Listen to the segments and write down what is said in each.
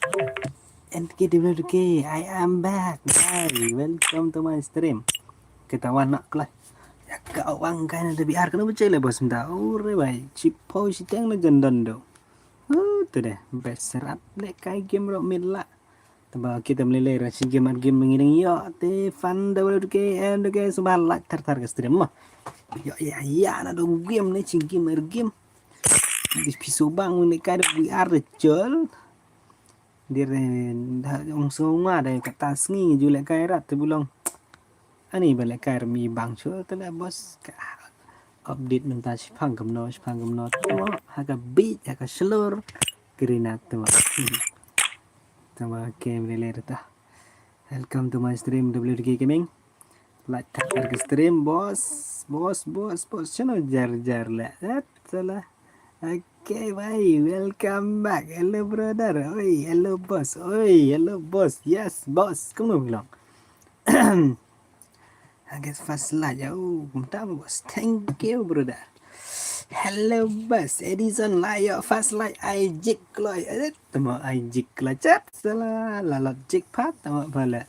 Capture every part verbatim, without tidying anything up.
N K W K, I am back. Hi, welcome to my stream. Kita wan nak lah. Ya ka awang kai na debi ar kena baca le bos mda. Ore bai, chipo siteng na jendon do. Oh, tu deh, best serat le kai game ro mid la. Taba kita melele ra chi game ar game ngi deng yo te fan da W K M W K suba like thar thar ka stream ma. Yo ya ya na do game ne chi game ar game. Di piso bang ne kai da V R de chol. Dire da ong so nga da kata sngi ju le kai rat te bulong. Ani ba le kai mi bang chu te le bos ka update mynta shipang kamno shipang kamno. Ha ka beat ha ka shlur. Krinat tu. Tama game le le ta. Welcome to my stream W T K Gaming. Like thar ka stream bos, bos, bos, bos. Chano jar jar le. Et salah. Okay bhai, welcome back. Hello brother. Oi, hello boss. Oi, hello boss. Yes boss. Kumno bilang. I guess first like. Oh, kumta boss. Thank you brother. Hello boss. Edison la yo first like. I jik kloi. Eh, tama I jik kloi chat. Salah lalot jik pat tama pala.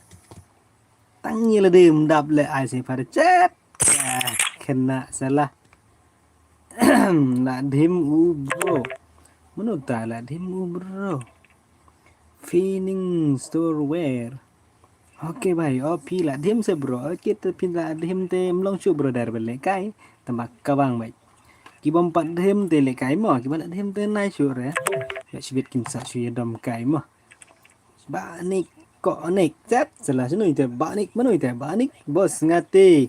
Tang ïa la dim dap le ai se par chat. Kena salah. La dim u bro. Mano ta la dim u bro. Feeling store where. Okay bhai, oh phi la dim se bro. Okay te phi la dim te mlong shu bro dar bele kai. Tama kabang bhai. Ki bom pat dim te le kai mo. Ki bom pat dim te nai shu re. Ya shibit kin sa shu ya dom kai mo. Banik ko nik chat salah sunu ite banik manu ite banik bos ngati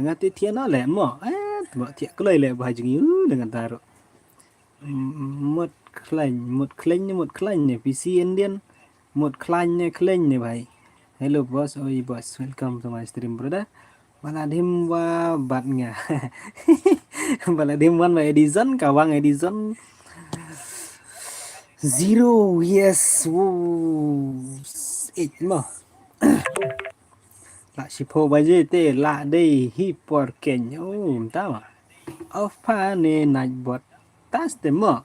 ngati thian ole mo eh mo thiak kloi le ba jing yu dengan taru mut klein mut klein mut klein ne P C Indian mut klein ne klein ne bhai. Hello boss, oi boss, welcome to my stream brother. Baladim wa bat nga. Baladim wan wa Edison, kawang Edison. Zero yes wo eight mo. La shipho baje te la dei hi por ken. Oh, mta ma. Of pa ne night bot. Tas te mo.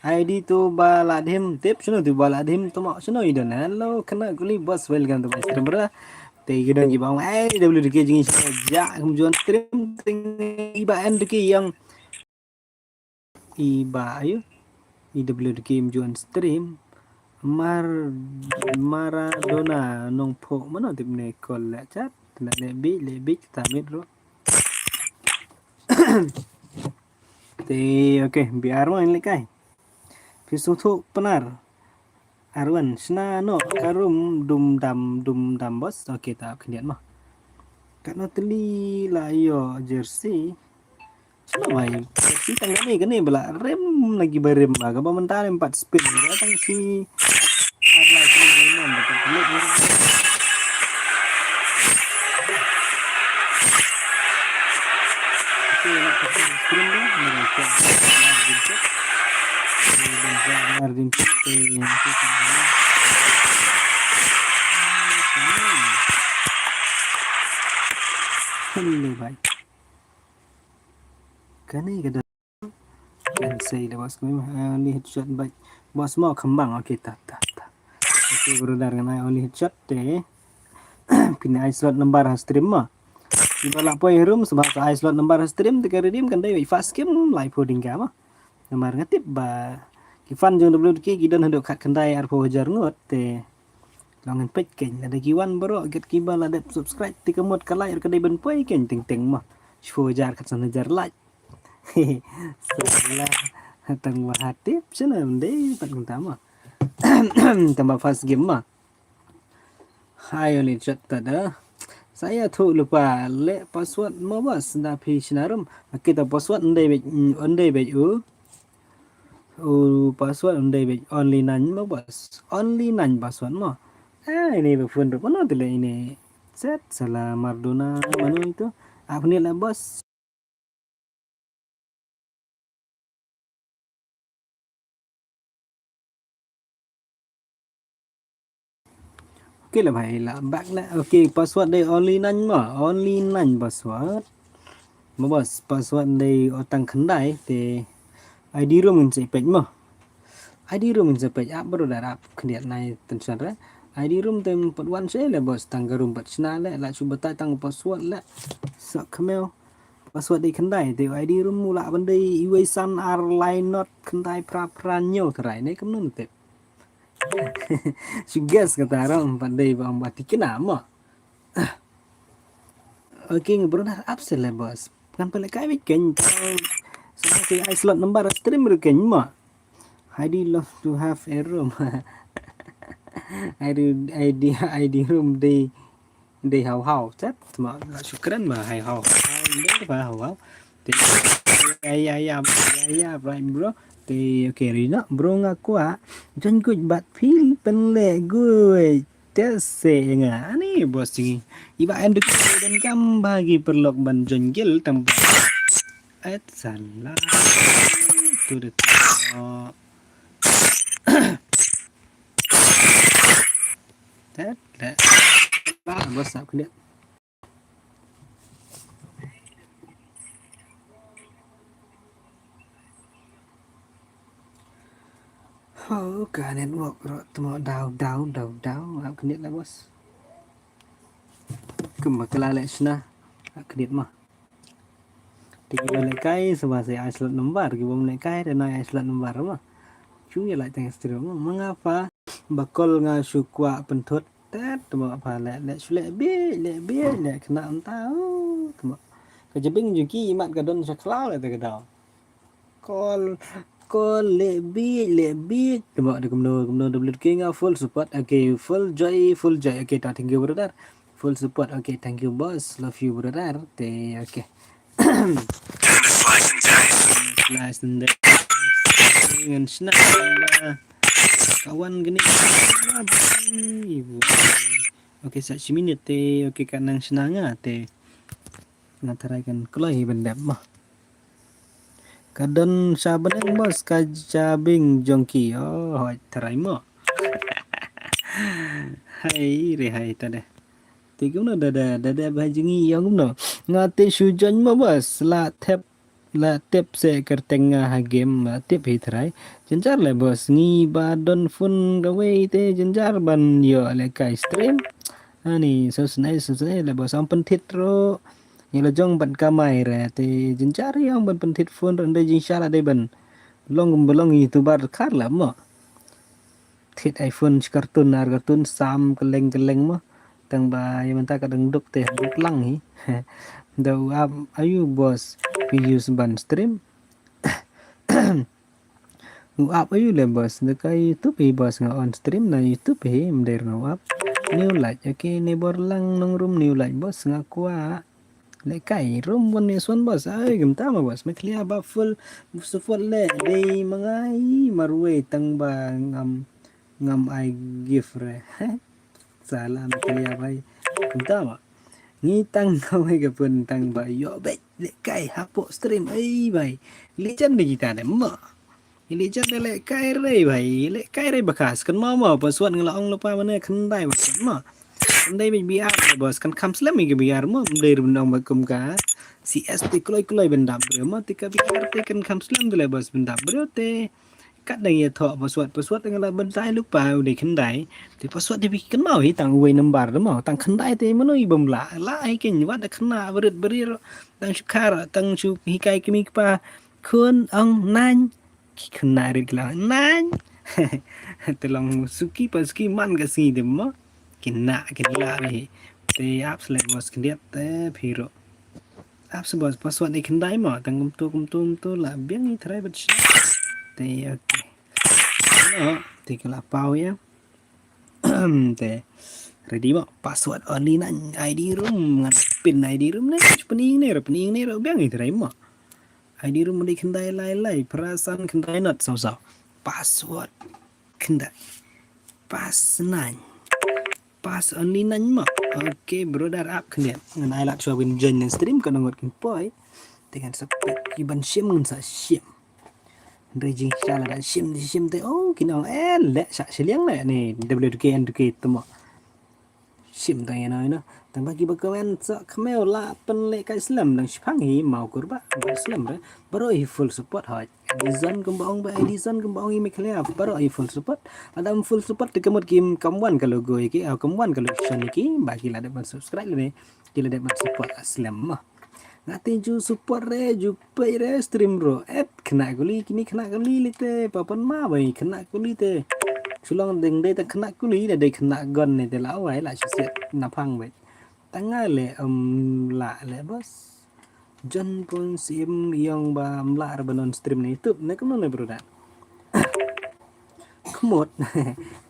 I D tu ba la dim tip sunu tu ba la dim tu mo sunu i don hello kena kuli boss welcome to my stream brother. Te i don i bang ai W D K jing i ja kum jon stream ting i ba en de ki yang i ba ayu i W D K im jon stream mar Maradona nong pho mana tip ne kol la chat na le bi le bi ta mit ro. Te okay B R mo in le kai. Phi sngewthuh Pnar. Arwan shna noh ka rum dum dam dum dam boss. Okay ta khyndiat mo. Katno tylli la ïoh jersey. Shna bai jersey tang kane kane ba la rim lagi ba rim ba kaba mynta rim pat spin ba tang shi. Ar la shi rim ba tang kane. Hello bhai. Kane ka da kan sei le boss ko only headshot bhai. Boss mo khambang okay ta ta ta. Okay brother ngan ai only headshot te. Pin ai slot number ha stream mo. Iba la poi room sebab sa ai slot number ha stream te ka redeem kan dei fast game lai pho ding ka mo. Namar nga tip ba ki fan jong W D K ki don haduh khat khyndai arphew hajar ngut te. Long ngan peit kein lada ki wan baroh gat kiba la dep subscribe te ka mut ka like ka dei ban poi kein teng teng mo. Shiphew hajar khatsan hajar like. Salah tang ba ha tip shalom dei pat kumta mo. Tang ba fast game mo. Hai oli chat ta da. Saya thu lupa le password mo boss da phi shna room. Kita password ndai bej ndai bej u. U password ndai bej only nine mo boss. Only nine password mo. Ah ini be phone room mano tele ini. Set salah Maradona mano itu. Apa ni lah boss. Okay lah bhai lah back lah. Okay password dei only nine mo. Only nine password. Mo boss password dei otang khyndai te I D room ngin sa peit mo. ID room in sa peit ap brother ap khyndiat nai tension re. ID room te em pat wan sha le boss tang ka room pat shna le la shu batai tang password le. Sa khmeo. Password dei khyndai te ID room u lah ban dei iwei san ar lai not khyndai phra phra hynñiew tharai ne kumno te. Shu guess kata ram pat dei ba ong ba tikna mo. Okay, nga brother ap sha le boss. Kan pele kai wik ken. Sa ke ai slot number stream ru ken mo. ID love to have a room. ID ID ID room dei dei haw haw chat ma la shukran ma hai haw haw dei ba haw haw. Te ya ya ya ya ya right bro. Te okay rina bro nga kwah join guj bat phi pynleh guj. Te se nga ani boss jing iba en duk den kam bagi perlok ban join guild tang ba. Et salah. Tu de. Tet le. Ba boss ap khyndiat. Ho ka network ro tmo daw daw daw daw ap khyndiat la boss. Kumba kala le shna ap khyndiat ma. Te ki ba lehkai saba se ai slot number ki bym lehkai te nai ai slot number ma. Chung ya lai teng stream ma nga pa ba kol nga shu kwah pynthut tet tmo pa le le shu le bi le bi le kena anta tmo. Ka jabing ju ki mat ka don sha khlaw le te ka daw. Kol kol le bi le bi tmo de kumno kumno W K nga full support okay full joy full joy okay ta thank you brother. Full support. Okay, thank you boss. Love you brother. Te okay. Nice and then ngan shna ba kawan gini. Okay, sa shi minit te okay ka nang shna nga te. Nga tharai kan kloi hi ban dep ma. Ka don sha bneng boss ka jabing jong ki oh hoi tharai mo. Hai re hai ta de. Te kumno dada dada ba jingi yong kumno. Nga te shu join mo boss la tep la tep se kerteng nga ha game la tep hi tharai. Jenjar le boss ngi ba don phone kawei te jenjar ban yo le kai stream. Ani so snai so snai le boss am pentit ro. Ngi la jong ban kamai re te jenjar yong ban pentit phone re ndai jingshala dei ban long belong youtuber khar la mo. Thit iPhone shi kartun ar kartun sam keleng keleng mo. Tang ba ya mynta ka dang duk te duk lang hi. Da u ap ayu boss pi use ban stream. U ap ayu le boss da ka YouTube hi boss nga on stream na YouTube hi mder nga u ap. New light okay neighbor lang nong room new light boss nga kwah. Lehkai rum bun ne suan boss ai gem tama boss me khlia ba full support le dei mangai marwei tang ba ngam ngam ai gift re. Salah me khlia bai gem tama ngi tang kawai ka pun tang ba yo bej lehkai hapo stream ai bai lichan de kita de ma. Ili jan de lehkai rei bai lehkai rei bakas kan ma ma password ngla ong lupa mana khandai bakas ma. Khandai bai B R boss kan kham slem bai B R ma mdei run ong ba kum ka. C S te kloi kloi bendap bre ma te ka B R te kan kham slem de le boss bendap bre te. Kat dang ya tho password password ngla bentai lupa udah khandai. Te password de bi kan mau hi tang uwei number de ma tang khandai te mano i bem la la ai ken wat de khna berit berir tang shu khar tang shu hikai kemi kpa khun ong nang. Ki khynnah rit ki la nang. Te long suki pa suki man ka sngi de mo. Ki nah ki la hi. Te ap sle boss khyndiat te phiro. Ap se boss password ni khyndai mo tang kumtu kumtu kumtu la biang ni trai bat shi. Te okay. No, te ki la pau ya. Te ready mo password only nine I D room ngan pin I D room ne pening ne pening ne biang ni trai mo. I D room dei khyndai lai lai phrasan khyndai not saw saw. Password khyndai. Pass nine. Pass only nine ma. Okay brother ap khyndiat. Ngan ai lad shuwa win join na stream ka nongot kin poi. Te ngan sa pek iban shim ngan sa shim. Hynrei jing sha la da shim shim te oh kin ong eh leh sha shiliang leh ni W K N W K temo. Shim tang ïa no ïa no tang ba ki ba kmen sa khmeo la pynleh kai slem dang shipang hi mau kur ba ba slem re bro hi full support hoi. Dizon kumba ong ba, Dizon kumba ong i Meghalaya baroh i full support. Lada em full support te ka mut kim kam wan ka logo ïa ki, ah, kam wan ka location ïa ki, ba ki la dep ban subscribe lane ki la dep ban support slem mo. Nga te ju support re, ju peit re stream ruh. Et khynnah kuli, kine khynnah kuli lei te, pa pan ma bai khynnah kuli te. Shu long dang dei tang khynnah kuli, da dei khynnah gon ne te la wai la shu siat na phang bai. Tang nga leh em lah leh bos. Jon pun sim ïong ba em lah re ban on stream na YouTube ne kumno ne brother. Khmut.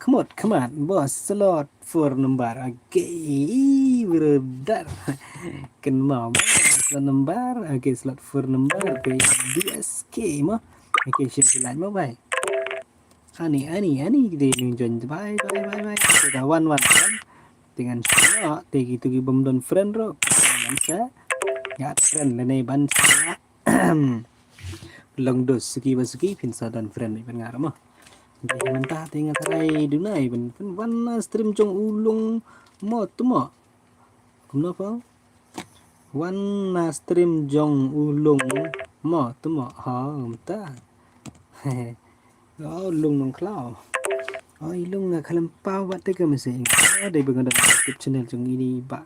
Khmut khmat bos, slot four number. Okay brother. Kynmaw mo slot number. Okay, slot four number. Okay, D S K mo. Okay, share like mo bai. Ani ani ani, kita nung join. Bye bye bye bye. Kita wan wan wan. Te ngan shu noh te kitu ki bym don friend ruh, ban sa ïa friend lane ban sa long dos suki ba suki, phin sa don friend ban nga ruh mo. Te mynta te nga tharai duna ban, ban wan na stream jong u Lung mo tu mo. Kumno pang? Wan na stream jong u Lung mo tu mo. Ha mynta. Oh, Lung Nongkhlaw. Oh, i Lung nga khlem paw wat te ka message. Oh, dei ba nga don YouTube channel jong i ni ba.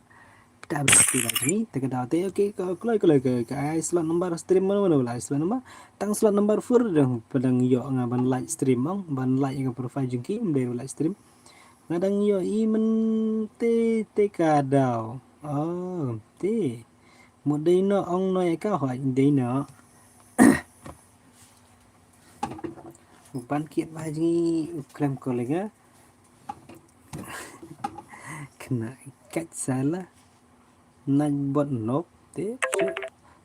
Ta ba ti ba ni te ka daw te. Okay, ka kloi kloi ka, ka ai slot number stream mano mano la ai slot number. Tang slot number four dang, dang ïoh nga ban live stream ong, ban live ïa ka profile jong ki, em dei live stream. Nga dang ïoh i men te, te ka daw. Oh, te. Mo dei no ong no ïa ka hoi dei no. Ban kiet ba ji u klem ko lega. Kena kat sala. Nag bot nok te.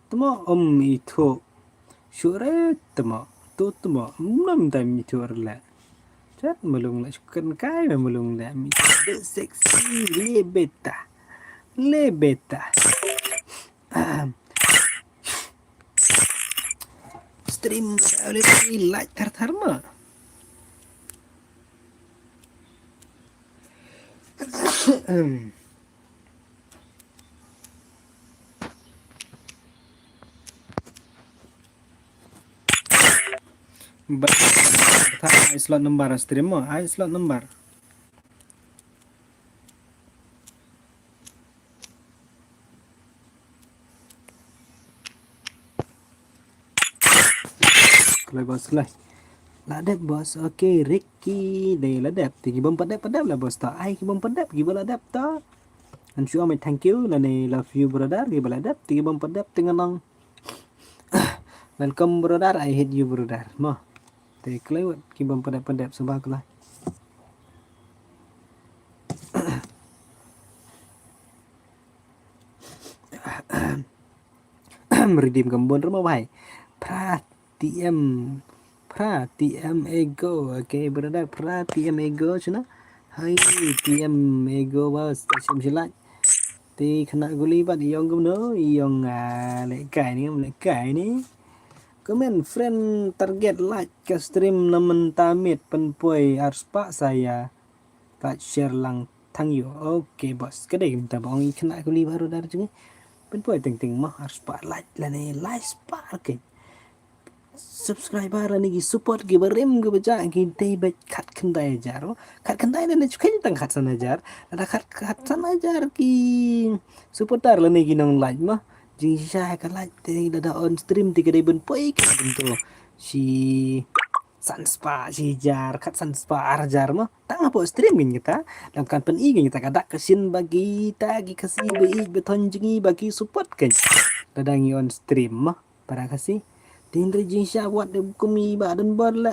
Tmo om i thok. Shu re tmo. Tu tmo. Nam dai mi thok re la. Chat malung la shu kan kai ma malung la mi thok. De sexy le beta. Le beta. Stream le like thar thar ma. Ba, ba, ai slot number stream mo, ai slot number. Kloi bos kloi. La dep bos, okay, Ricky, dei la dep, te ki bym pat dep, pat dep la bos to, ai ki bym pat dep, ki ba la dep to. Ngan shu ong thank you, lane love you brother, ki ba la dep, te ki bym pat dep, te ngan ong. Welcome brother, I hate you brother. Mo. Te kloi wat ki bym pat dep pat dep sngewbha kloi. Redeem kam bun ruh mo bhai. Phra T M. Phra T M Ego. Okay brother, Phra T M Ego shano. Hai T M Ego bos, shim shilak. Te khynnah kuli bad ïong kumno, ïong, ah, lehkai ni, lehkai ni. Comment friend target like ka stream na mynta miet pynpoi ar spah sa ïa. Ka share lang tang ïoh. Okay bos. Ka dei mynta ba ong i khynnah kuli baroh dar jong ngi. Pynpoi teng teng mo ar spah like lane lai spah ke. Subscriber lane ki support ki barim ki ba jah ki dei beit khat khyndai hajar. Khat khyndai lane chukai tang khat san hajar. Lada khat khat san hajar ki supporter lane ki nong like mo. Jingshisha ka like te lada on stream te ka dei ban poi ka kumto. Shi san spah, shi hajar, khat san spah, ar hajar mo. Tang hapoh stream ngin kita. Lam kan pyni ngin kita ka dak ka shin ba kita ki Khasi ba ïeit ba thon jong ngi ba ki support kan. Lada ngi on stream mo. Para Khasi. Tin ri jingshisha wat de kum i ba don bor la.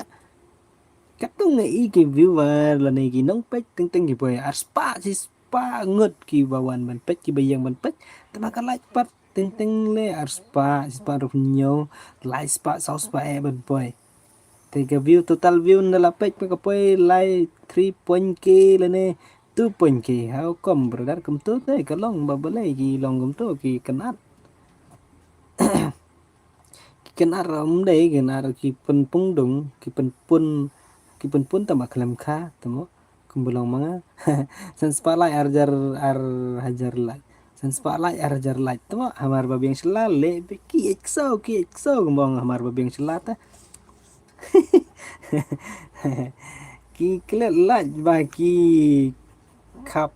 Katto ngi i ki viewer lane ki nongpeit teng teng ki poi ar spah shi spah ngut ki ba wan ban peit ki ba ïeng ban peit. Te ma ka like pat teng teng le ar spah shi spah ruh nyo lai spah saw spah eh ban poi. Te ka view, total view na la peit ma ka poi lai three point K lane two point K. How come brother kumto te ka long ba balei ki long kumto ki kynat. Ki kynat ym dei, kynat ki pynpung dung, ki pynpun, ki pynpun tama khlem kha tamo. Kumba long ma nga. San spah like ar hajar, ar hajar like. San spah like ar hajar like tamo. Hamar ba biang shala le ki ek saw, ki ek saw kumba ong hamar ba biang shala ta. Ki klet lait ba ki khap.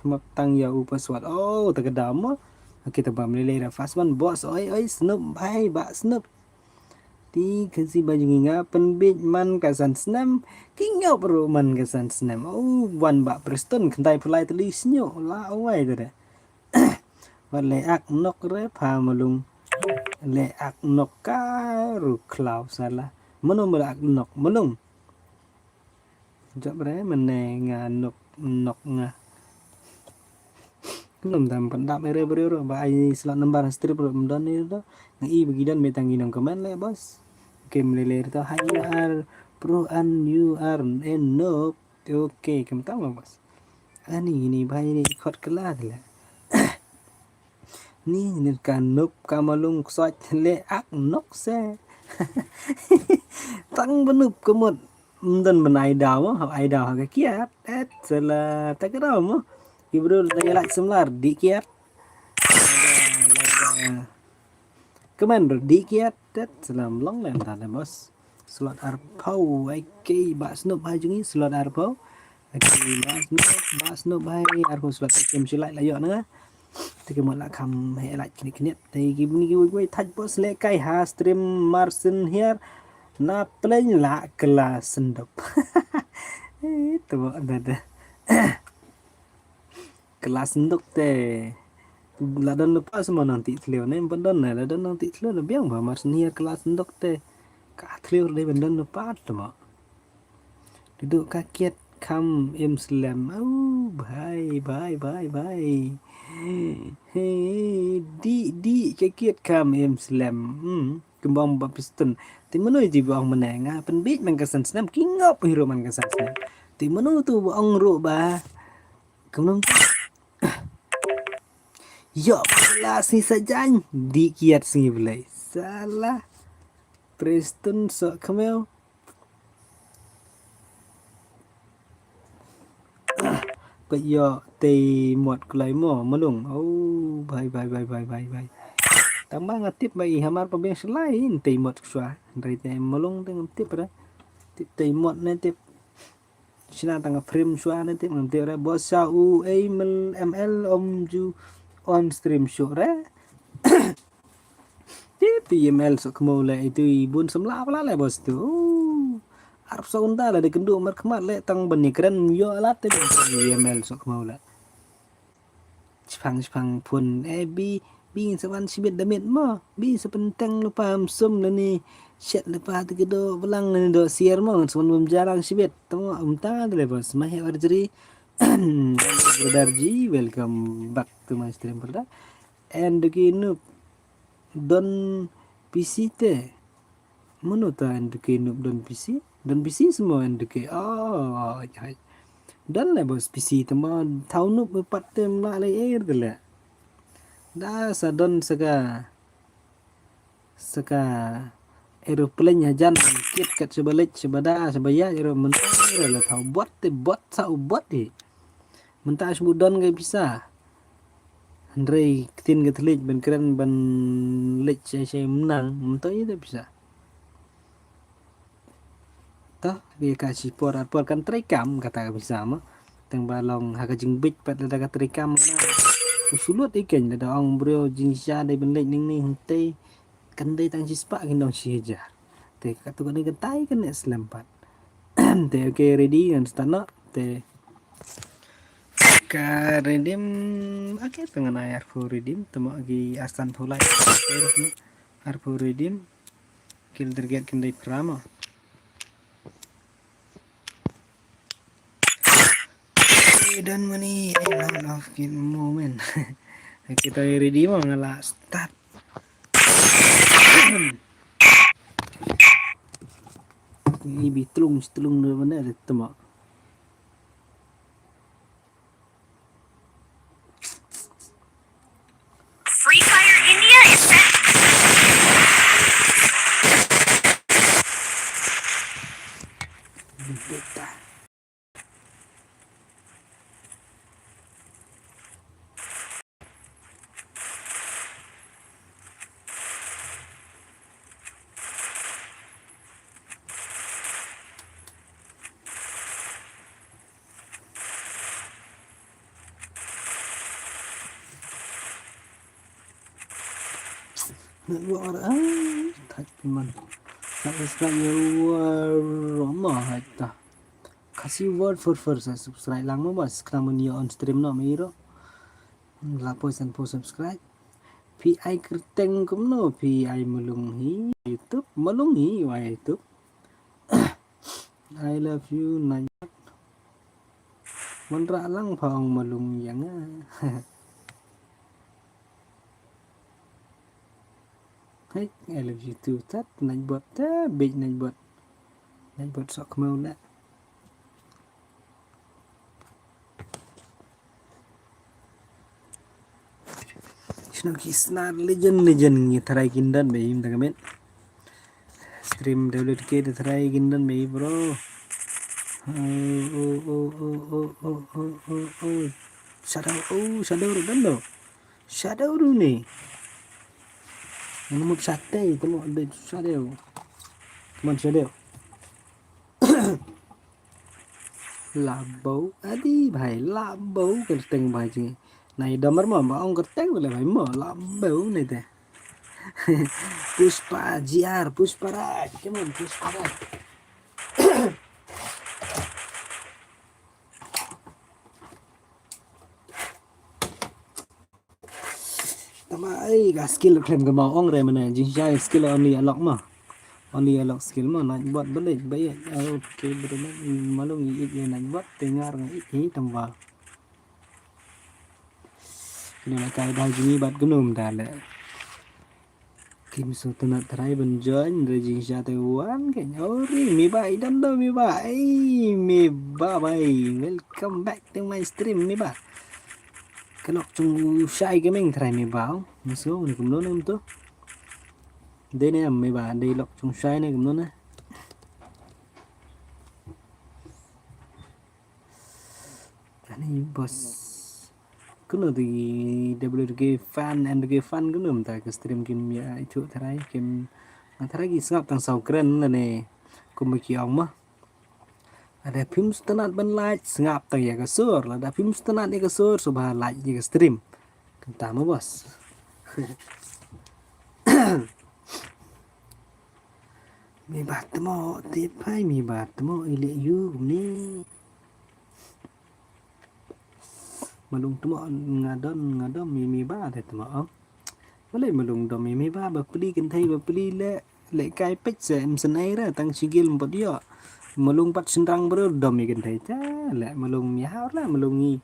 Khmap tang ïa u password. Oh, ta ka dam mo. Okay, ta bam lele da fast man boss. Oi, oi, Snoop, bhai, ba Snoop. Ti kha si ba jong ngi nga pynbeit man ka san snem. Ki ngop ruh man ka san snem. Oh, wan ba Preston kyntai pulai teli snyo. La oi ta da. Wat le ak nok re pha malung. Le ak nok ka ru khlaw sala. Mano mala ak nok malung. Jap re mane nga nok nok nga. Kum dam pyndap ere briew ruh ba ai slot number strip ruh mdon ni ruh. Nga i bagi don me tang i nong comment le boss. Okay, mlele ruh to hi you are pro and you are a noob. Okay, kam tam boss. Ani ni bhai ni khot kala le. Ni ni ka noob ka malung ksot le ak nok se. Tang ba noob ka mut. Mdon ban ai daw mo, hap ai daw ha ka kiat. Et sala ta ka daw mo. Ki briew da ïa lait semlar di kiat. Lada, lada. Kmen ruh di kiat. Et sala mlong lem ta le boss. Slot arphew, okay, ba Snoop ha jong ngi, slot arphew. Okay, ba Snoop, ba Snoop bhai, arphew slot, okay, mshi lait la ïoh na nga. Te ki mut la kham he lait kniet kniet. Te ki bni ki wei wei thaj boss le kai ha stream Marsin hiar. Na pleng la kela sendok. Eh, tu ba da da. Kela sendok te. La don lupa semua nanti tliu ne, ban don ne, la don nanti tliu ne, biang ba Marsin hiar kela sendok te. Ka tliu de ban don lupa tu ba. Duduk ka kiat kham im slem. Au, bhai, bhai, bhai, bhai. He, di, di, ka kiat kham im slem. Hmm, kembang ba Preston. Ti mano ji ba ong mane nga pynbeit man ka san snem, ki ngop hero man ka san snem. Ti mano tu ba ong ruh ba. Kemlum. Yo, la sngi sajan. Di kiat sngi belai. Salah. Preston sok kemeu. Ko ïoh tei mot klai mo malung. Oh, bhai, bhai, bhai, bhai, bhai, bhai. Tang ba nga tip ba i hamar pa biang shlai in tei mot kswa. Ndrai tei malung tei ngam tip ra. Tip tei mot ne tip. Shna tang frame kswa ne tip ngam tip ra. Bos sa u ei mel M L om ju on stream show ra. Ti P M L sok kmo le itu i bun semla pala le bos tu. Arp sa unda le de kendu mar khmat le tang ban ni kren yo alat te P M L sok kmo le. Chipang chipang pun eh bi bi sa wan sibit damit mo bi sa penteng lupa sum le ni shet lupa te kedo belang le ni do siar mo sa wan bum jarang sibit tamo umta le bos ma he warjri. Brother ji, welcome back to my stream, brother. And okay, noob. Don P C te. Mano ta N D K noob don P C? Don P C semua N D K. Oh, jai. Don le bos P C te ma thaw noob pat te ma le air de le. Da sa don saka saka aeroplane hajan kit kat saba lech saba da saba ya ero mentang le thaw bot te bot sa u bot di. Mynta shu don kai pisa. Hynrei ktien ka thylliej ban kren ban leit shai shai mnang mynta ïa da pisa. Tah ïa ka shi por ar por kan trei kam kata ka pisa ma. Tang ba long ha ka jingbit pat lada ka trei kam na. Ku shu lut ïa keiñ lada ong briew jingshisha dei ban leit ning ning hynrei kan dei tang shi spah kin dong shi hajar. Te ka tu ka dei ka tai ka ne slem pat. Te okay ready ngan start noh. Te ka redeem, okay, te ngan ai arphew redeem, te mo agi asan phew lai. Arphew redeem. Kill target kin dei prama. Don money, I love love kit moment. Kita ready mo ngala start. Ni bi tlung tlung de mana de temo. Free Fire India is back. Network ar ai thait phi man. Sa subscribe ïa u Roma hai ta. Khasi word for first sa subscribe lang mo bas khnang ban ïa on stream no me ro. La poi san poi subscribe. Phi ai kyrteng kumno phi ai malung hi YouTube malung hi wa YouTube. I love you Naibot. Wanrah lang pha ong malung ïa nga. Hey, I love you too. Tat Naibot ta bej Naibot. Naibot sok mau la. Snow ki snar legend legend ngi tharai kin don ba im da kamet. Stream W T K da tharai kin don ba im bro. Oh, oh, oh, oh, oh, oh, oh, oh, oh. Shadow, oh, Shadow ruh don do. Shadow ruh ne. Ngi mut sate, temo de Shadow. Come on, Shadow. Labo, adi bhai, labo kyrteng bhai ji. Nai damar ma ba ong kyrteng le bhai mo, labo ne te. Pushpa G R, Pushpa Raj, come on, Pushpa Raj. Tama ai ka skill khlem ka mau ong re mane jingshai skill only unlock ma. Only unlock skill ma Naibot balik ba ïa. Okay bro malung ïa ïa Naibot te ngar ngai hi tang ba. Kini na kai dal jini bat gunum dale. Kim sngewtynnat trai ban join re jingshisha te wan ke nyauri mi ba i don do mi ba ai mi ba bai welcome back to my stream mi ba. Ka lok chung shai ka meng trai mi ba. Musu ni kumno ne mtu. Dei ne mi ba dei lok chung shai ne kumno ne. Ani bos. Kuno di W T K fan, M T K fan kuno mta ke stream kim ya itu trai kim trai ki sngap tang sau kren ne. Kum ki ong ma. Ada phim sngewtynnat ban like sngap tang ïa ka sur, lada phim sngewtynnat ïa ka sur, suba like ïa ka stream. Kynta ma bos. Mi ba tmo te phai mi ba tmo i le yu ni. Malung tmo nga don nga don mi mi ba te tmo. Malai malung don mi mi ba ba pli kynthei ba pli le. Le kai pech se em senai ra tang sigil mpot yo. Malung pat senrang bro dom i kynthei cha le malung mi ha la malung ngi.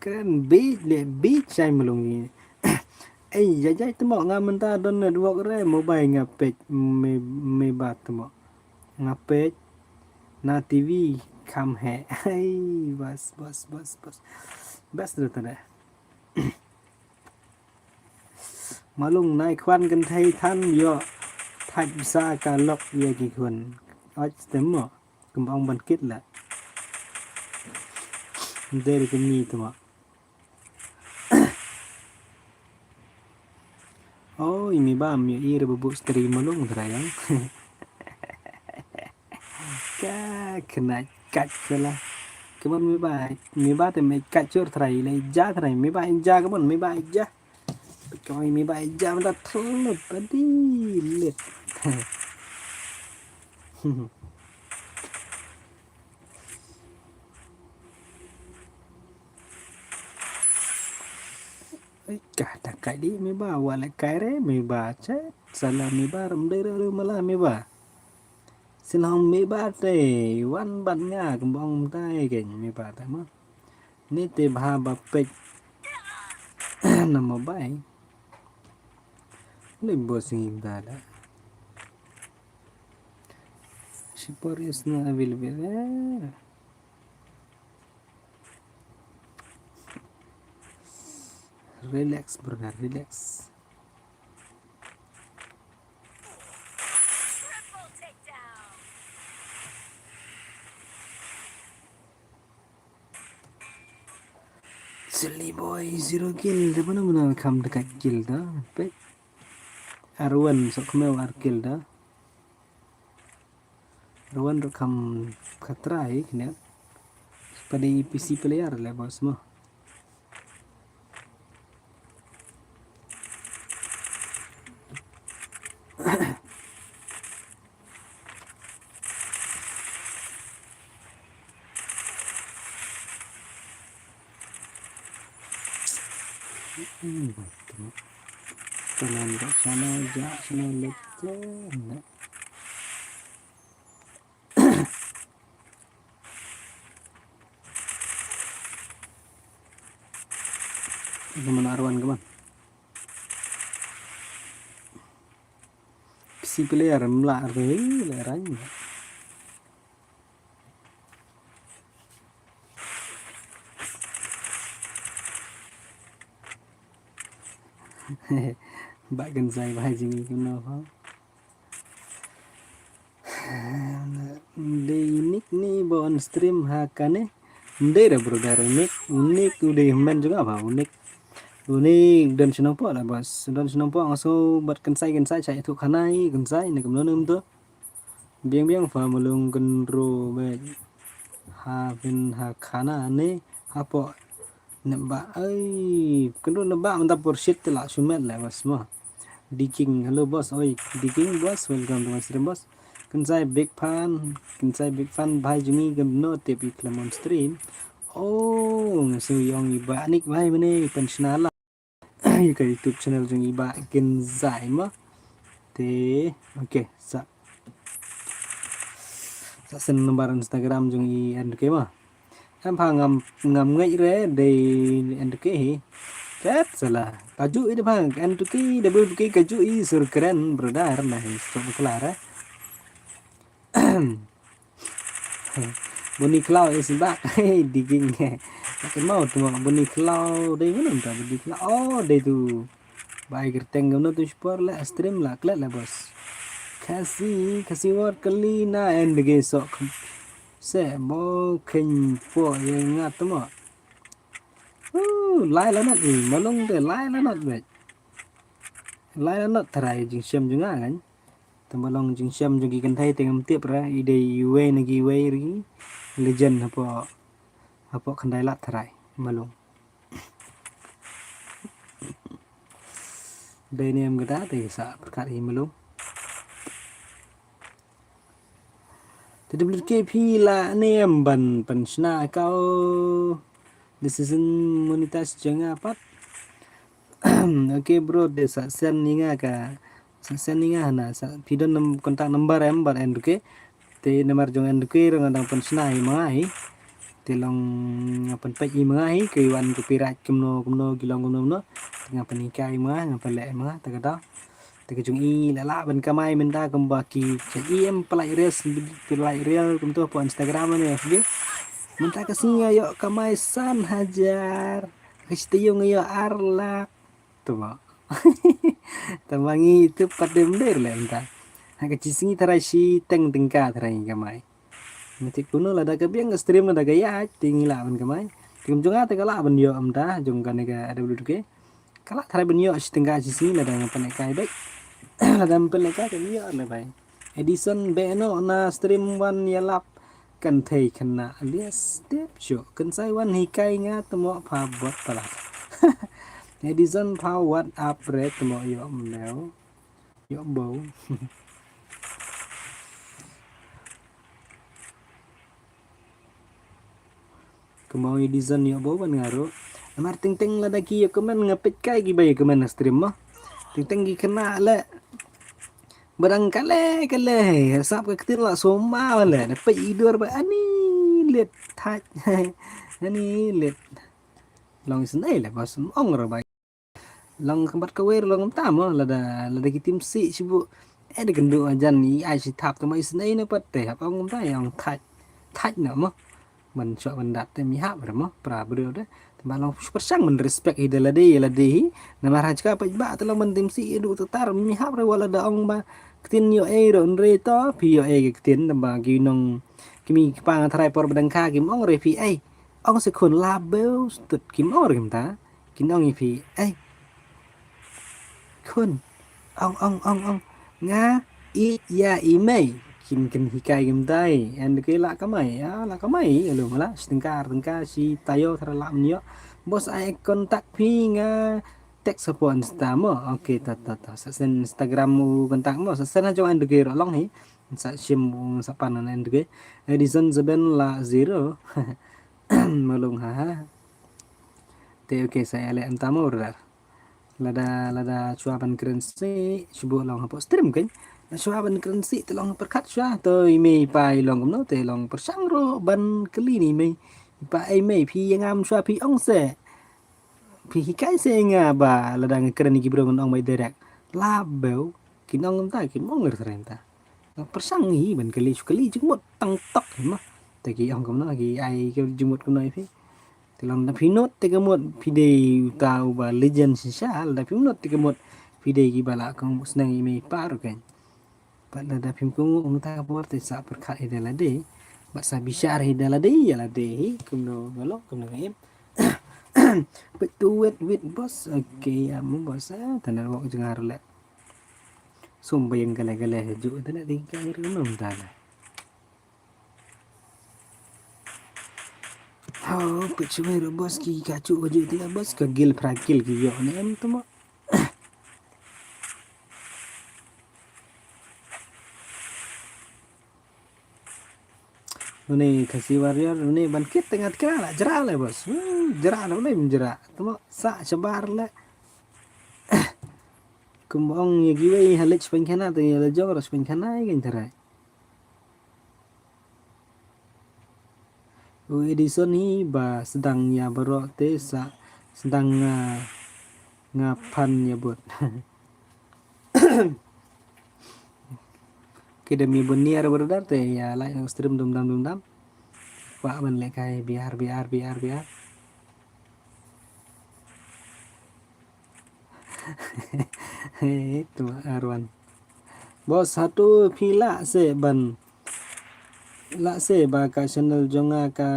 Kren bit le bit sai malung ngi. Ei jajai temo nga menta don network re mobile nga pech me me ba temo. Nga pech na T V kham he. Ei bas bas bas bas. Bas re tade. Malung nai khwan kynthei than yo thaj bsa ka lok ye ki khun. Ach tem mo kum ong ban kit la. Deri kini tu mo. Oh, imi ba mi ir bu bu stri malung trayang. Ka kena kat kala. Kemon mi ba mi ba te me kat chur trai le ja trai mi ba ja kemon mi ba ja. Kemon mi ba ja mata thlut tadi lit. Ka ta kai di mi ba wa le kai re mi ba che sala mi ba rum de ru mala mi ba. Silong mi ba te wan ban nga kembong tai ke mi ba te ma. Ni te bha ba pek. Nama bai. Ni bos ngi ba da. Shipor is not available. Relax brother, relax. Silly boy zero kill da mana mana kam dekat kill da. Pek. Arwan sok kemau ar kill da. Ruan ruh kham khatrai kine. Pade P C player le bos mo. Hmm, tu. Kanan ka sana ja sana lek tu. Ka man arwan ka man. Psi player mla re le rang. Ba kan sai ba jing ni kena ha. Dei Nick ni ba on stream ha kane. Dei da brother Nick, Nick u dei men juga ba Nick. Nick don shnong po la bos. Don shnong po ngaso bat kan sai kan sai sai tu khanai kan sai ne kam non tu. Biang biang fa malung kan ro ba. Ha phin ha khana ne ha po. Neba ai kan ro neba manta por shit la shumet la bos mo. Diking, hello boss, oi Diking boss, welcome to my stream boss. Kan sai big fan, kan sai big fan bhai jong ngi kan no tip i khlem on stream. Oh, nga shu ong i ba Nick bhai mane pan shna la. Ïa ka YouTube channel jong i ba kan sai mo. Te okay sa. Sa send number Instagram jong i N K mo. Em pha ngam ngam ngai re dei N K hi. Tet sala. Kaju i de pha N K de bu ke kaju i sur kren brother na hi so klar eh. Buni klau is back. Hey, digging. Makin mau tu mau buni klau dei mana tu buni klau. Oh, dei tu. Bai gerteng gam tu sport la stream la klet la bos. Kasi kasi word kali na en dege sok. Se mo ken po ye ngat mo. Uh, lai lanat i malung de lai lanat bet. Lai lanat tharai jingshem jong nga kan. Tang ba long jingshem jong ki kynthei te ngam tip ra i dei iwei na ki iwei ri. Legend hapo hapo khyndai lak tharai malung. Dei ne em kata te sa pyrkhat i malung. Te W K P la ne em ban pynshna kau. Decision monetize jong nga pat. Okay bro, de sa send ni nga ka sa send ni nga na sa pidon nam contact number em bar en duke. Te namar jong en duke rong dang pynshna hi ma hi. Te long nga pynpek hi ma hi ke wan copyright kumno kumno ki long kumno kumno. Te nga pynhikai ma nga pynleh ma ta ka da. Te ka jong i la lah ban kamai mynta kumba ki ka i em pynlait reels pynlait reel kumto po Instagram ne F B. Mynta ka sngi ïoh kamai san hajar. Ka shi taïew ïoh ar lak. Tu ba. Tang ba ngi tu pat dem der le mynta. Ha ka shi sngi tharai shi teng tyngka tharai ngi kamai. Mesti kuno lada ka biang ka stream lada ka ïaid te ngi lah ban kamai. Te kum jong nga te ka lah ban ïoh mynta jong kane ka W K. Ka lah tharai ban ïoh shi tyngka shi sngi lada nga pynlehkai bek. Lada nga pynlehkai ka ïoh le bai. Edison be no na stream wan ïalap kan thei khynnah alias step shu kan sai wan hikai nga tmo pha bot pala. Edison pha what up re tmo ïoh mlew. Ïoh bau. Kumau i design ïoh bau ban nga ruh. Namar teng teng lada ki ïoh comment nga peit kai ki ba ïoh comment na stream mo. Teng teng ki khynnah le. Badang kale kale sap ka ktir la soma le. Na peit i dur ba ani lit thaj. Ani lit. Long isnei le ba sum ong ra ba. Long khambat kawei long kumta mo lada lada ki tim sih sibuk. Eh da kynduh ajan i ai shi thap tama isnei na pat te hap ong kumta ïa ong thaj. Thaj na mo. Ban shuwa ban dat te mi hap re mo pra briew de. Tama long super shang ban respect hi da lade ïa lade hi. Namar ha jaka peit ba te long ban tim sih ïa duh tatar mi hap re wa lada ong ba ktin ïoh ei ro nre to phi ïoh ei ke ktin tama ki nong ki mi ki pang tharai por badang kha ki mong re phi ei. Ong se khun la beu stut ki mong re kumta. Kin ong ïa phi, eh. Khun. Ong ong ong ong. Nga i ïa i mei. Kin kin hikai kim dai. En de ke la kamai. Ya la kamai. Alo mala. Shi tyngka ar tyngka shi taïew thara la mynïoh. Bos ai contact phi nga text hapoh Insta mo. Okay ta ta ta. Sa send Instagram u contact mo. Sa send ha jong en de ke ro long hi. Sa shim u sa pan en de ke. Edison Zeben la zero. Malung ha ha. Te okay, sa ïa leh mynta mo brother. Lada, lada shuwa ban kren sih, shu buh long hapoh stream kein. Lada shuwa ban kren sih te long pyrkhat shuwa, to i mei i pa i long kumno te long pyrshang ruh ban kylli ne i mei i pa, ei mei phi ïa ngam shuwa phi ong seh. Phi hikai seh ïa nga ba lada nga kren ïa ki briew ngan ong beit direct. Lap beiñ, kin ong kumta, kim ong ngar syriem ta. Pyrshang hi ban kylli, shu kylli jingmut tang tok hi ma. Te ki ong kumno, ki ai ki jingmut kumno ïa phi. Te lada phi nud te ka mut phi dei uta uba legend shisha, lada phi nud te ka mut phi dei kiba la kohnguh sneng ïa i mei i pa ruh kein. Bad lada phim kohnguh ong ta ka por te sa pyrkhat ïa lade. Bad sa bishar ïa lade, ïa lade hi kumno nga long, kumno nga im. Peit tu wait, wait boss. Okay, ïa mo boss, ah, ta network jong nga ruh leh. Sum ba ïeng kale kale ha juh te leh dei ka ïa ruh nom ta leh. Hau, peit shuwa ruh boss ki kajuh kajuh te leh boss, ka gil phra gil ki ïoh ne em te mo. Une Khasi Warrior, une ban kit te nga te kira la jrah leh boss. Hmm, jrah leh, une jrah. Te mo sa shabar leh. Kumba ong ïa kiwei ha leit shiphew khana te ïa la jong ruh shiphew khana ïa kein tharai. U Edison hi ba sdang ïa baroh te sa sdang nga, nga phan ïa bud. Ki dei mi bun niar brother te ïa like nang stream dum dam dum dam. Kwah ban leh kai biar biar biar biar. He tu Arwan. Boss, hato phi lah seh ban, lah seh ba ka channel jong nga ka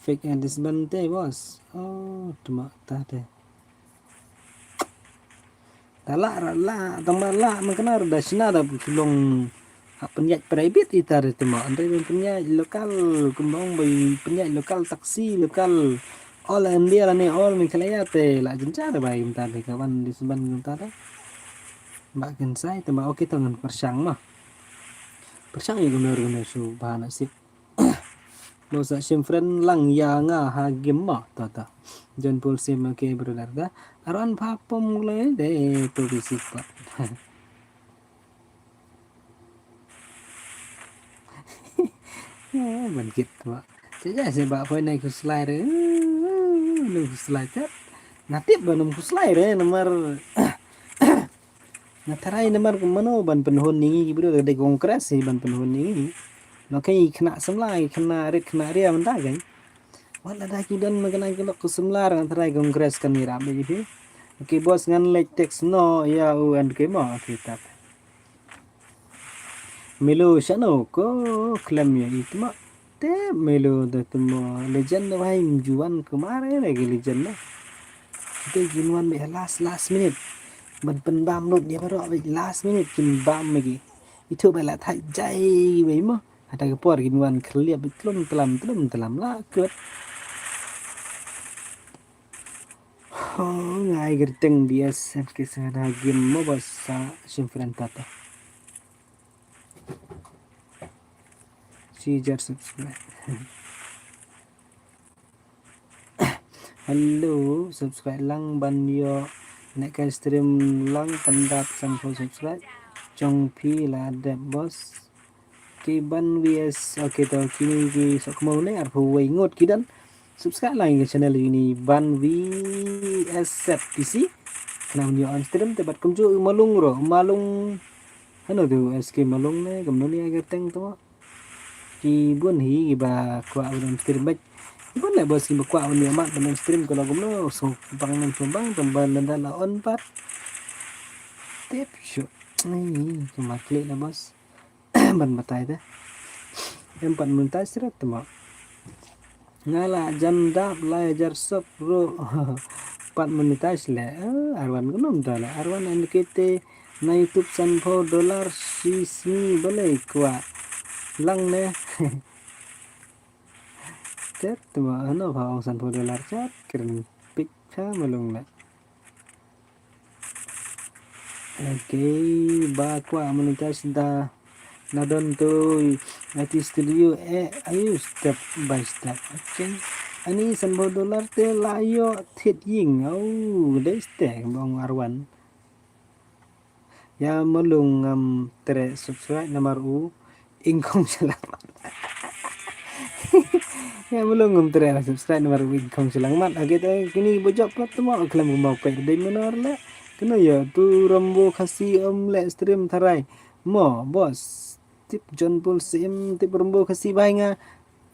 fake advertisement te boss. Oh, tu ma ta te. Da lah ra lah, tang ba lah man kane da shna da phi long ha pynïaid private ita de te mo. Hynrei ban pynïaid local, kumba ong ba pynïaid local taxi, local all India lane all Meghalaya te la jynjar ba mynta de ka ban di sumban mynta de. Ba kin sai te ba okay to ngan pyrshang mo. Pyrshang ïa kumno kumno shu ba na sip. Mo sa shim friend lang ïa nga ha game mo to to. John Paul sim okay brother da. Aron pha pom le de to bisi pat. Eh, ban kit ba. Sejak seh ba poi nai khuslai re. Nai khuslai tet. Natip ba num khuslai re namar. Nga tharai namar mano ban pynhun ïa ngi ki briew da dei Congress hi ban pynhun ïa ngi. Lok ki khynnah samla, ki khynnah rit khynnah ria mynta kein. Wat lada ki don ma kane ki lok ki samla nga tharai Congress kan ïarap ïa ki. Okay boss ngan leit text noh ïa u N K mo okay tat. Melo shano ko khlem ïa i tma. Te melo da tma legend da wahai mjuan kumare na ki legend na. Te kin wan beit last last minute. Ban pynbam lut ïa baroh beit last minute kin bam ma ki. Itu beit la thait jai beit mo. Hata ka por kin wan khliap beit tlum tlam tlum tlam la kut. Oh, ngai gerteng B S M K sana game mo ba sa shim friend tata. Sijar subscribe. Hello, subscribe lang ban ïoh ne ka stream lang pyndap sanphew subscribe. Jong phi la dep boss. Ki ban V S, okay to kini ki sok mo ne arphew wei ngut ki don. Subscribe lang ïa ka channel uni ban V S Z P C. Kena ïoh on stream te bad kumjuh malung ro, malung. Hano tu S K malung ne, kumno ni agar teng tu. Ki bun hi kiba kwah ban stream bad. Ki bun le bos kiba kwah ban ïa mat ban stream ka la kumno so bang nang so bang tang ban nang da la on pat. Tip shu. Ni kumar klik la bos. Ban batai te. Em pat monetize rat te mo. Nga la jan dap lai hajar sub ruh. Pat monetize le. Eh, arwan kunum da le. Arwan en kete na YouTube sanphew dollar shi sngi balei kwah lang ne. Tet ma ano pha ong sanphew dollar chat kren pik pha malung le. Okay, ba kwah monetize da na don tu I T studio eh ayu step by step. Okay. Ani san phew dollar te la ïoh thied ïing. Au, dei ste bong arwan. Ïa mlung ngam treh subscribe namar u ingkong shalak. Ïa mlung ngam treh subscribe namar u ingkong shalak mat. Agi te kini bojop pat tmo khlem kumba pek dei menor le. Kena ïa tu Rambo Khasi om le stream tharai. Mo, bos. Tip John Paul Sim, tip Rambo Khasi bai nga.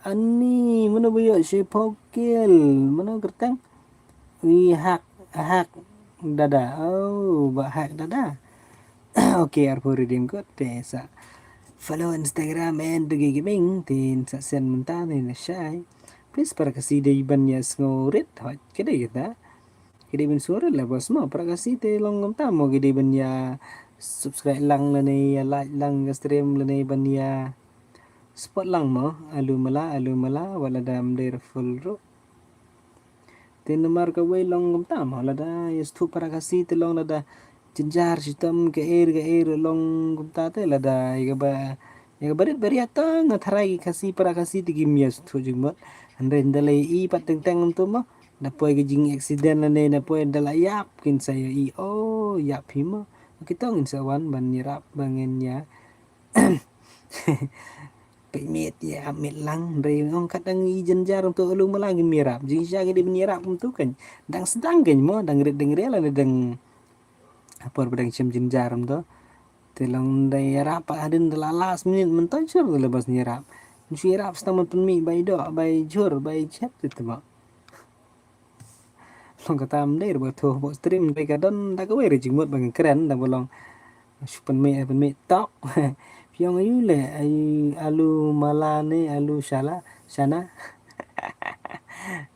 Ani, mano ba ïoh shi pokil, mano kerteng? Wi hak, hak dada. Oh, ba hak dada. Okay, arphew redeem code te sa follow Instagram and the gaming tin sa send mynta ni na shai. Please para Khasi dei ban ïa sngew rit hot kede kita. Kede ban sngew rit la bos mo para Khasi te long kumta mo kede ban ïa subscribe lang lane ïa like lang ka stream lane ban ïa support lang mo. Alu mala, alu mala, wat lada ym dei full ruh. Te namar kawei long kumta mo lada ïa sngewthuh para Khasi te long lada jynjar shitom ka er ka er long kumta te lada ïa kaba, ïa kaba rit ba riat tang nga tharai ki Khasi para Khasi te kim ïa sngewthuh jingmut. Hynrei nda lei i pat teng teng kumta mo. Da poi ka jing accident lane da poi da la ïap kin sa ïa i, oh ïap hi mo. Kita ngin sa wan ban ïarap ba ngin ïa peit miet ïa ap miet lang. Hynrei ong kat dang i jynjar kumta alu mala ngim ïarap. Jingshisha ki dei ban ïarap kumta kan. Dang sdang kan mo, dang rit dang riat lane dang apor ba dang shem jynjar kumta. Te long dei ïarap pat hadien da la last minute mynta jhur da la bos ïarap. Shu ïarap sdang ban pynmih bai doh, bai jhur, bai chet te ba. Long kata ym dei ba thoh ba stream dei ka don da kawei re jingmut ba nga kren da ba long. Shu pynmih, pynmih tok. Phi ong ayu le, ayu alu mala ne alu shala, shana.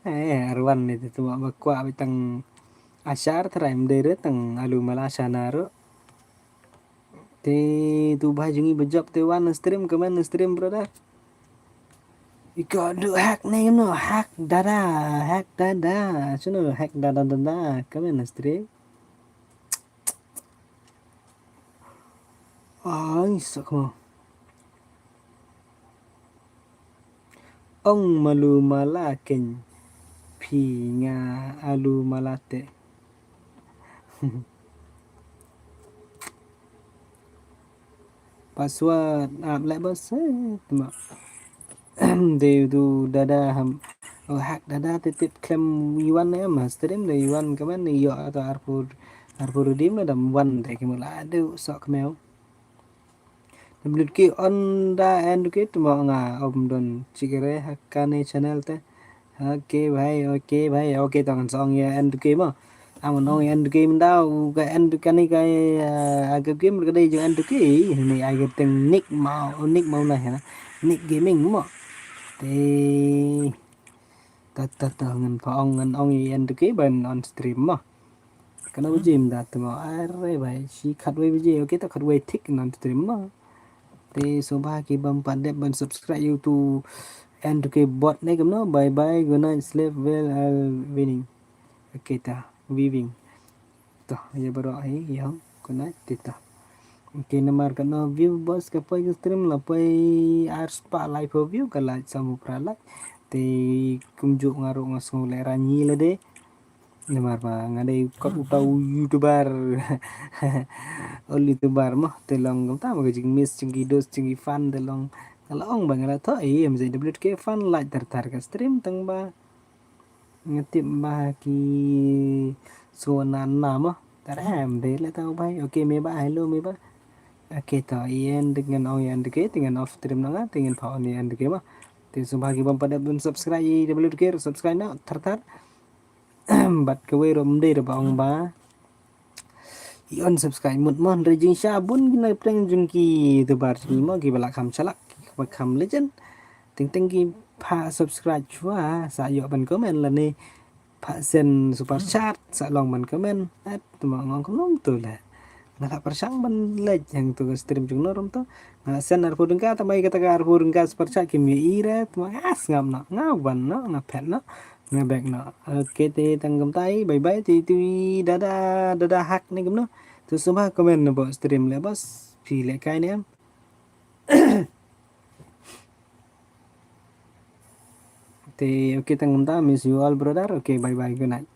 Eh, arwan ne te tu ba kwah ba tang ashar tharai ym dei re tang alu mala shana ruh. Te tu ba jong i ba jop te wan na stream, comment na stream brother. Iko du hack ne no, hack dada, hack dada. Shuno hack dada dada, comment na stream. Ai sakmo. Ong malu mala ken phi nga alu mala te. Password ap leh bos eh tma. Dei tu dada ham. Oh hack dada te tip khlem iwan ne ma stream dei iwan kaman ne ïoh ta arphew arphew redeem ne dam wan te ki mula adu sok kmeu. Nablut ki on da end ki tmo nga om don chikere ha kane channel te. Okay bhai, okay bhai, okay tang song ya end ki mo. Am nong end ki menda u ka end kane ka game ka dei jong end ki. Ni ai ka teng nick ma nick ma na ha. Nick gaming mo. Te ta ta ta ngan pa ong ngan ong end ki ban on stream mo. Kano jim da tmo are bai shi khatwei baje okay ta khatwei thik nan stream ma. Te soba ki bam pat dep ban subscribe you to end to ke bot ne kamno bye bye good night sleep well all winning. Okay ta weaving. To ya baro ai ya good night te ta. Okay namar kano view bos ka poi ka stream la poi ar spa live view ka like samu pra like. Te kumjuk ngaru ngasngu le ranyi le de. Namar ba nga dei kot uta u youtuber. Ol youtuber mo te long kumta ma ka jingmiss jingki dos jingki fan te long. Nga la ong ba nga la thoh eh mzai W T K fan like tar tar ka stream tang ba nga tip ba ki so nan na mo. Tar em de le tau bai. Okay me ba hello me ba. Okay to ien de ngan ong ien de ke te ngan off stream na nga te ngan pha on ien de ke mo. Te sumba ki bam pada bun subscribe W T K subscribe na tar tar. Bad kawei ruh ym dei ruh ba ong ba i unsubscribe mut mo hynrei jingshisha bun ki na pdeng jong ki tuber jong ngi mo kiba la kham shalak kiba kham legend. Teng teng ki pha subscribe shuwa sa ïoh ban comment lane pha send super chat sa long ban comment. At tma ngong kumno to le. Nga la pyrshang ban leit hangto ka stream jong no rum to. Nga la send arphew tyngka tang ba kata ka arphew tyngka super chat kim ïohi re tma nga sngap no nga wan no nga phet no. Nga back no. Okay te tang kumtai bye bye te tu dada dada hack ne kumno. Tu sumba comment na bo stream le bos phi le kai ne em. Te okay, tang kumta, miss you all brother. Okay, bye bye, good night.